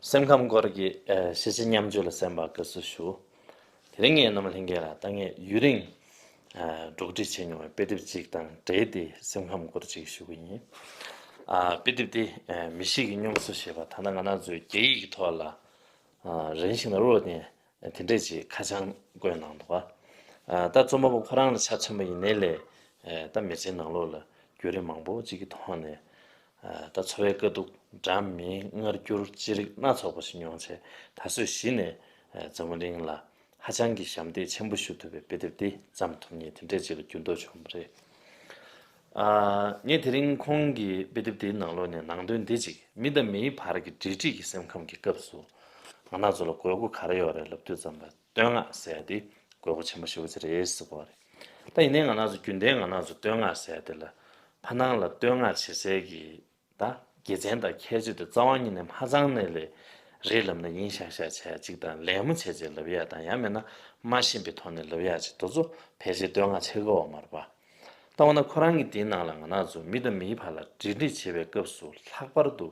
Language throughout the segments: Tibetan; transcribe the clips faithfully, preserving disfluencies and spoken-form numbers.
སེམས་ཁམས་སྐོར་གྱི་ཨ་ཤེས་བྱ་མཉམ་སྤྱོད་ལ་གསན་པར་དགའ་བསུ་ཞུ། དེ་རིང་ངས་རྣམ་པ་ལྷན་རྒྱས་ལ་ད་ངས་ཡུན་རིང་ཨ་སྒྲོག་སྒྲིག་བྱས་མྱོང་བའི་དཔེ་དེབ་ཅིག་དང་འབྲེལ་ཏེ་སེམས་ཁམས་སྐོར་ཅིག་ཞུ་གི་ཡིན། ཨ་དཔེ་དེབ་དེ་ཨ་མི་གཤིས་ཀྱི་སྙོམས་གསོ་ཞེས་པ། ད་ལྟ་ང་རང་ཚོའི་རྒྱ་ཡིག་གི་ཐོག་ལ་ཨ་人性的弱点དེ་འདྲས་ཅིག་ཁ་བྱང་བཀོད་གནང་འདུག་ག་ཨ་ད་རྩོམ་པ་པོ་ཁོ་རང་ལ་ཆ་མཚོན་པ་ཡིན་ནའི་ལས་ཨ་ད་མི་ཚེའི་ནང་ལོགས་ལ་བརྒྱུད་རིམ་མང་པོ་ཅིག་གི་ཐོག་ནས་ཨ་ད་འཚོ་བའི་དཀའ་སྡུག། འདྲ་མིན་མངར་སྐྱུར་ཅི་རིགས་སྣ་ཚོགས་པ་ཞིག་མྱོང་བྱས། ད་གཟོད་གཞི་ནས་ཨ་འཛམ་བུ་གླིང་ལ་ཧ་ཅང་གི་ཞབས་འདེགས་ཆེན་པོ་ཞུ་ཐུབ་པའི་དཔེ་དེབ་འདི་བརྩམས་ཐུབ་མཁན་དེ་འདྲས་ཅིག་ལ་འགྱུར་ལྡོག་བྱུང་བ་རེད། ཨ་ངས་དེ་རིང་ཁོང་གི་དཔེ་དེབ་དེའི་ནང་ལོགས་ནས་ནང་དོན་འདི་ཅིག་མི་དང་མིའི་བར་གྱི་འབྲེལ་འདྲིས་ཀྱི་སེམས་ཁམས་ཀྱི་སྐབས་སུ་ང་རང་ཚོ་ལ་དགོས་མཁོ་ག་རེ་ཡོད་རེད་ལབ་དུས་ཙམ་པ། བསྟོད་བསྔགས་ཟེར་ཡ་དེ་དགོས་མཁོ་ཆེན་པོ་ཞེ་པོ་ཅིག་རེད་ཟེར་གོ་བ་རེད། ད་ཡིན་ནའི་ང་རང་ཚོ་རྒྱུན་ལྡན་ང་རང་ཚོ་བསྟོད་བསྔགས་ཟེར་ཡ་དེ་ལ་ཕ་ནང་ལ་བསྟོད་བསྔགས་བྱེད་སའི་གི་ད་དགེ་མཚན་དང་ཁྱད་ཆོས་དེ་རྩ་བ་ཉིད་ནས་མ་ཚང་ནའི་ལས་རེད་ལབ་ན་ཡིན་ཤག་ཤག་བྱས་ཅིག་དང་། ལད་མོ་བྱས་བྱས་ལབ་ཡ་དང་། ཡང་མིན་ན་མ་ཤེས་པའི་ཐོག་ནས་ལབ་ཡ་ཅིག་དེ་ཚོ་ཕལ་ཆེར་བསྟོད་བསྔགས་ཆགས་ཀྱི་ཡོད་མ་རེད་པ། ད་འོ་ན་ཁོ་རང་གི་དེའི་ནང་ལ་ང་རང་ཚོ་མི་དང་མིའི་བར་ལ་འབྲེལ་འདྲིས་བྱེད་པའི་སྐབས་སུ་ལྷག་པར་དུ་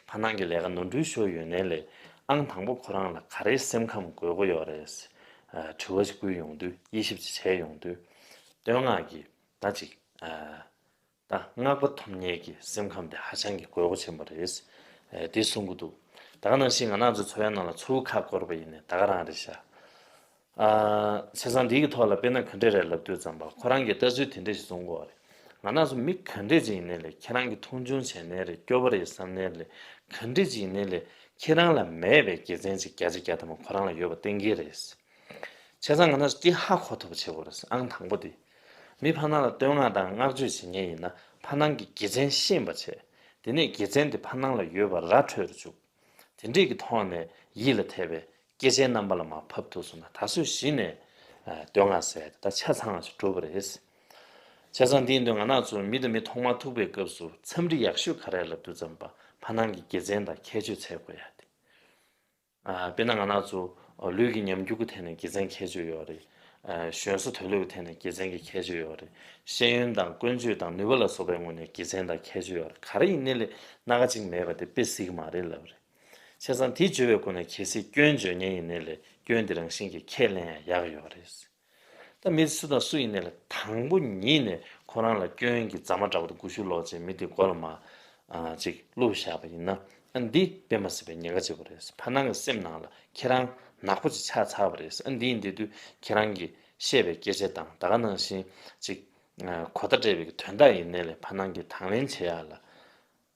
ཕ་ནང་གི་ལས་ཀ་ནོར་འཁྲུལ་ཤོར་ཡོད་ནའི་ལས་ཨང་དང་པོ་ཁོ་རང་ལ་ག་རེའི་སེམས་ཁམས་དགོས་མཁོ་ཡོད་རེད། ཨ་དྲི་བ་ཞིག་བསྐུལ་ཡོང་དུས། དབྱེ་ཞིབ་ཅིག་བྱས་ཡོང་དུས། བསྟོད་བསྔགས་ཀྱི་ད་ཅིག་ཨ། ད་བསྔགས་པ་ཐོབ་མཁན་གྱི་སེམས་ཁམས་དེ་ཧ་ཅང་གི་དགོས་མཁོ་ཆེན་པོ་རེད། ཨེ་དེ་གསུང་གི་འདུག་ད་ག་ནང་བཞིན་ང་རང་ཚོ་འཚོ་བའི་ནང་ལ་ཚུར་ཁ་བསྐོར་བ་ཡིན་ནའི་ད་ག་རང་རེད་ཤག་ཨ་བྱས་ཙང་འདི་གི་ཐོག་ལ་དཔེར་ན་ག་འདྲས་རེད་ལབ་དུས་ཙམ་པ། ཁོ་རང་གིས་ལྟ་ཚུལ་དེ་འདྲས་ཤིག་གསུང་གི་ཡོད་རེད། ང་རང་ཚོ་མི་ག་འདྲས་ཅིག་ཡིན་ནའི་ལས་ཁྱེད་རང་གིས་མཐོང་ཆུང་བྱས་ནའི་རེད། སྐྱོ་པོ་རེད་བསམ་ནའི་ལས། ག་འདྲས་ཅིག་ཡིན་ནའི་ལས་ཁྱེད་རང་ལ་མེད་པའི་དགེ་མཚན་ཅིག་བརྒྱ་ཆ་བརྒྱ་ཐམ་པ་ཁོ་རང་ལ་ཡོད་པ་གཏན་འཁེལ་རེད། བྱས་ཙང་ང་རང་འདི་ཧ་གོ་ཐུབ་པ་བྱེད་དགོས་རེད། ཨང་དང་པོ་འདི། མི་ཕ་ནང་ལ་བསྟོད་བསྔགས་དང་བསྔགས་བརྗོད་བྱེད་མཁན་ཡིན་ན་ཕ་ནང་གི་དགེ་མཚན་ཤེས་པ་བྱས། དེ་ནས་དགེ་མཚན་དེ་ཕ་ནང་ལ་ཡོད་པ་ར་འཕྲོད་དུ་བཅུག་དེ་འདྲས་ཀྱི་ཐོག་ནས་ཡིད་ལ་འཐད་པའི་སྐྱེ་ཆའི་རྣམ་པ་ལ་མར་ཕབ་ཐུབ་སོང་ན་ད་གཟོད་གཞི་ནས་ཨ་བསྟོད་བསྔགས་ཟེར་ཡ་དེ་ད་ཆ་ཚང་བ་ཞིག་འགྲུབ་པ་རེད། བྱས་ཙང་འདི་ཡིན་དུས་ང་རང་ཚོ་མི་དང་མི་ཐོག་མར་ཐུག་པའི་སྐབས་སུ་འཚམས་འདྲི་ཡག་ཤོས་ག་རེ་ལབ་དུས་ཙམ་པ་ཕ་ནང་གི་དགེ་མཚན་དང་ཁྱད་ཆོས་འཚོལ་དགོས་ཡ་དེ། ཨ་དཔེར་ན་ང་རང་ཚོ་ལུས་ཀྱི་ཉམས་འགྱུར་གྱི་ཐད་ནས་དགེ་མཚན་ཁྱད་ཆོས་ཡོད་རེད། ཨ་གཞོན་སོ་དོད་ལོས་ཀྱི་ཐད་ནས་དགེ་མཚན་གྱི་ཁྱད་ཆོས་ཡོད་རེད། ཤེས་ཡོན་དང་ཀུན་སྤྱོད་དང་ནུས་པ་ལ་སོགས་པའི་ངོས་ནས་དགེ་མཚན་དང་ཁྱད་ཆོས་ཡོད་རེད། ག་རེ་ཡིན་ནའི་ལས་སྣ་ཁ་གཅིག་མེད་པ་དེ་དཔེ་སྲིད་ཀྱི་མ་རེད་ལབ་རེད། བྱས་ཙང་དེ་བརྗོད་པའི་སྒོ་ནས་གལ་སྲིད་སྐྱོན་བརྗོད་མཁན་ཡིན་ནའི་ལས་སྐྱོན་དེ་རང་བཞིན་གྱིས་ཁས་ལེན་ཡ་ཡག་ཡོད་རེད། ད་མི་སུ་དང་སུ་ཡིན་ནའི་ལ་དང་པོ་ཉིད་ནས་ཁོ་རང་ལ་སྐྱོན་གྱི་རྫ་མ་འདྲ་པོ་དེ་སྒུལ་ཤུགས་ལོག་བྱས་མི་དེ་མགོ་ལ་མར་ཨ་ཅིག་བླུགས་བཞག་པ་ཡིན་ན། ཨ་འདི་དཔེ་མ་སྲིད་པའི་ཉེན་ཁ་ཆེ་པོ་རེད། ཕ་ནང་གི་སེམས་ནང་ལ་ཁྱེད་རང་ནག་པོ་ཅིག་ཆགས་ཚར་བ་རེད། ཨ་འདི་ཡིན་དེ་དུས་ཁྱེད་རང་གིས་བཤད་པའི་སྐད་ཆ་དང་ད་ག་ནང་བཞིན་ཅིག་ཨ་གོ་བརྡ་སྤྲད་པའི་དོན་དག་ཡིན་ནའི་ལས་ཕ་ནང་གིས་དང་ལེན་བྱེད་ཡག་ལ།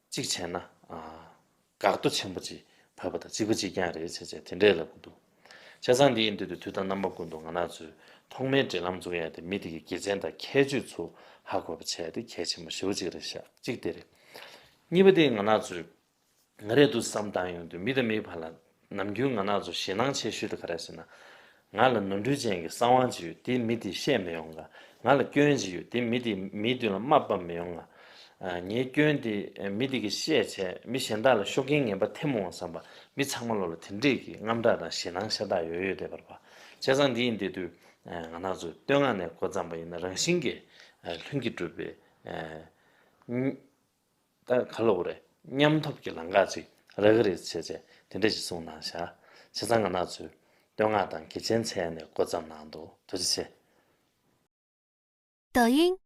གཅིག་བྱས་ན། ཨ། འགག་རྡོ་ཆེན་པོ་ཅིག་བབས་པ་དང་གཅིག་པ་གཅིག་རྐྱང་རེད་ཟེར་བྱས་དེ་འདྲས་ལབ་ཀྱི་འདུག་བྱས་ཙང་འདི་ཡིན་དུས་དུས་དང་རྣམ་པ་ཀུན་ཏུ་ང་རང་ཚོས་ཐོག་མའི་འབྲེལ་ལམ་འཛུགས་ཡ་དེ་མི་དེ་གི་དགེ་མཚན་དང་ཁྱད་ཆོས་ཚོ་ཧ་གོ་བ་བྱས་ཏེ་གལ་ཆེན་པོ་ཞེ་པོ་ཅིག་རེད་ཤག་གཅིག་དེ་རེད། གཉིས་པ་དེ་ང་རང་ཚོས་ང་རས་འདུག་བསམ་བཏང་ཡོང་དུས་མི་དང་མིའི་བར་ལ་ནམ་རྒྱུན་ང་རང་ཚོ་ཞེད་སྣང་ཆེ་ཤོས་དེ་ག་རེ་ཟེར་ན། ང་ལ་ནོར་འཁྲུལ་ཅན་གྱི་གསང་བ་ཅིག་ཡོད། དེ་མི་དེས་བཤད་མི་ཡོང་ག་ང་ལ་སྐྱོན་ཅིག་ཡོད། དེ་མི་དེས་མིའི་མདུན་ལ་དམའ་ཕབ་མི་ཡོང་ང་། ཨ། ངའི་སྐྱོན་དེ་མི་དེ་གིས་བཤད་བྱས་མི་གཞན་དག་ལ་ཤོག་རྐྱེན་ངན་པ་ཐེབས་འོང་བསམ་པ་མི་ཚང་མ་ལོ་ལ་དེ་འདྲས་ཀྱི་དངངས་སྐྲག་དང་ཞེད་སྣང་ཤ་སྟག་ཡོད་ཡོད་བསྡད་པ་རེད་པ། བྱས་ཙང་འདི་ཡིན་བསྡད་དུས་ང་རང་ཚོས་བསྟོད་བསྔགས་ནས་འགོ་བརྩམས་པ་ཡིན་ན་རང་བཞིན་གྱིས་ལྷུན་གྱིས་གྲུབ་པའི། ད་ག་ལབ་དགོས་རེད། སྙོམས་ཐབས་ཀྱི་ལམ་ཁ་ཅིག་རག་གི་རེད་བྱས་བྱས་དེ་འདྲ་ཞིག་གསུངས་གནང་བཞག་བྱས་ཙང་ང་རང་ཚོས་བསྟོད་བསྔགས་དང་དགེ་མཚན་འཚོལ་ནས་འགོ་བརྩམས་གནང་འདུག་ཐུགས་རྗེ་ཆེ། 抖音，